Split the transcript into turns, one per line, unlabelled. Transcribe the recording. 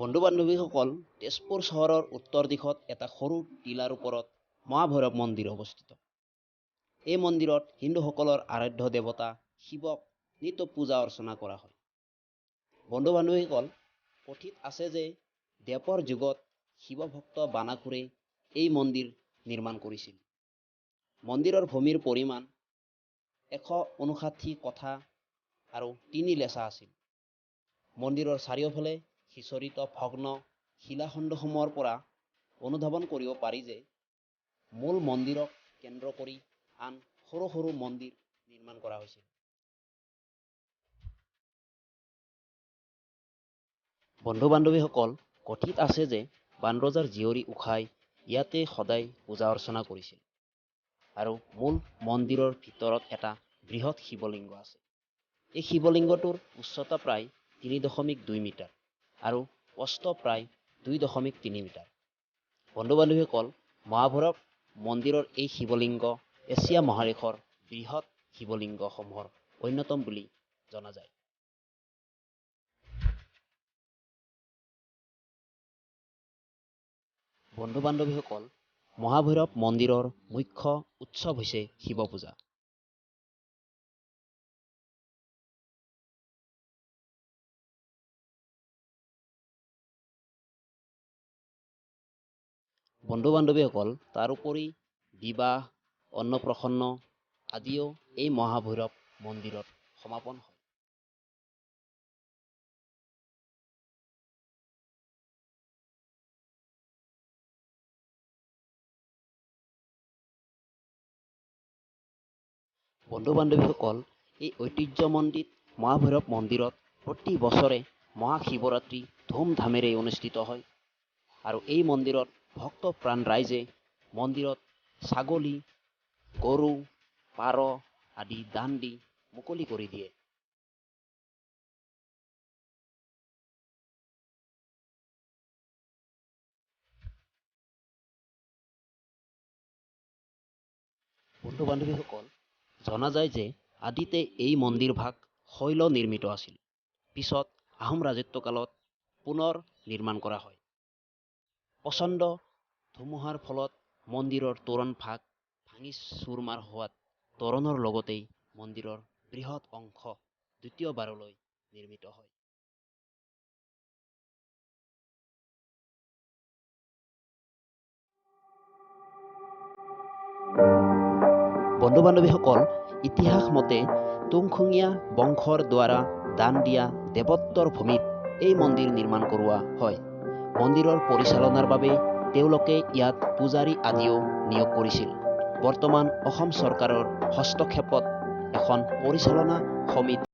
বন্ধু বান্ধৱীসকল, তেজপুৰ চহৰৰ উত্তৰ দিশত এটা সৰু টিলাৰ ওপৰত মহাভৈৰৱ মন্দিৰ অৱস্থিত। এই মন্দিৰত হিন্দুসকলৰ আৰাধ্য দেৱতা শিৱক নিত্য পূজা অৰ্চনা কৰা হয়। বন্ধু বান্ধৱীসকল, কথিত আছে যে দ্বাপৰ যুগত শিৱভক্ত বানাসুৰে এই মন্দিৰ নিৰ্মাণ কৰিছিল। মন্দিৰৰ ভূমিৰ পৰিমাণ 159 কঠা আৰু 3 লেচা আছিল। মন্দিৰৰ চাৰিওফালে সিঁচৰিত ভগ্ন শিলাখণ্ডসমূহৰ পৰা অনুধাৱন কৰিব পাৰি যে মূল মন্দিৰক কেন্দ্ৰ কৰি আন সৰু সৰু মন্দিৰ নিৰ্মাণ কৰা হৈছিল। বন্ধু বান্ধৱীসকল, কথিত আছে যে বানৰজাৰ জীয়ৰী উষাই ইয়াতে সদায় পূজা অৰ্চনা কৰিছিল আৰু মূল মন্দিৰৰ ভিতৰত এটা বৃহৎ শিৱলিংগ আছে। এই শিৱলিংগটোৰ উচ্চতা প্ৰায় 3.2 মিটাৰ আৰু প্ৰস্থ প্ৰায় 2.3 মিটাৰ। বন্ধু বান্ধৱীসকল, মহাভৈৰৱ মন্দিৰৰ এই শিৱলিংগ এছিয়া মহাদেশৰ বৃহৎ শিৱলিংগসমূহৰ অন্যতম বুলি জনা যায়। বন্ধু বান্ধৱীসকল, মহাভৈৰৱ মন্দিৰৰ মুখ্য উৎসৱ হৈছে শিৱ পূজা। বন্ধু বান্ধৱীসকল, তাৰোপৰি বিবাহ, অন্নপ্ৰসন্ন আদিও এই মহাভৈৰৱ মন্দিৰত সমাপন হয়। বন্ধু বান্ধৱীসকল, এই ঐতিহ্যমণ্ডিত মহাভৈৰৱ মন্দিৰত প্ৰতি বছৰে মহাশিৱৰাত্ৰি ধুমধামেৰে অনুষ্ঠিত হয় আৰু এই মন্দিৰত ভক্তপ্ৰাণ ৰাইজে মন্দিৰত ছাগলী, গৰু, পাৰ আদি দান দি মুকলি কৰি দিয়ে। বন্ধু বান্ধৱীসকল, জনা যায় যে আদিতে এই মন্দিৰভাগ শৈল নিৰ্মিত আছিল। পিছত আহোম ৰাজত্বকালত পুনৰ নিৰ্মাণ কৰা হয়। প্ৰচণ্ড ধুমুহাৰ ফলত মন্দিৰৰ তোৰণ ভাগ ভাঙি চুৰমাৰ হোৱাত তোৰণৰ লগতেই মন্দিৰৰ বৃহৎ অংশ দ্বিতীয়বাৰলৈ নিৰ্মিত হয়। বন্ধু বান্ধৱীসকল, ইতিহাস মতে তুংখুঙীয়া বংশৰ দ্বাৰা দান দিয়া দেৱত্বৰ ভূমিত এই মন্দিৰ নিৰ্মাণ কৰোৱা হয়। মন্দিৰৰ পৰিচালনাৰ বাবে তেওঁলোকে ইয়াত পূজাৰী আদিও নিয়োগ কৰিছিল। বৰ্তমান অসম চৰকাৰৰ হস্তক্ষেপত এখন পৰিচালনা সমিতি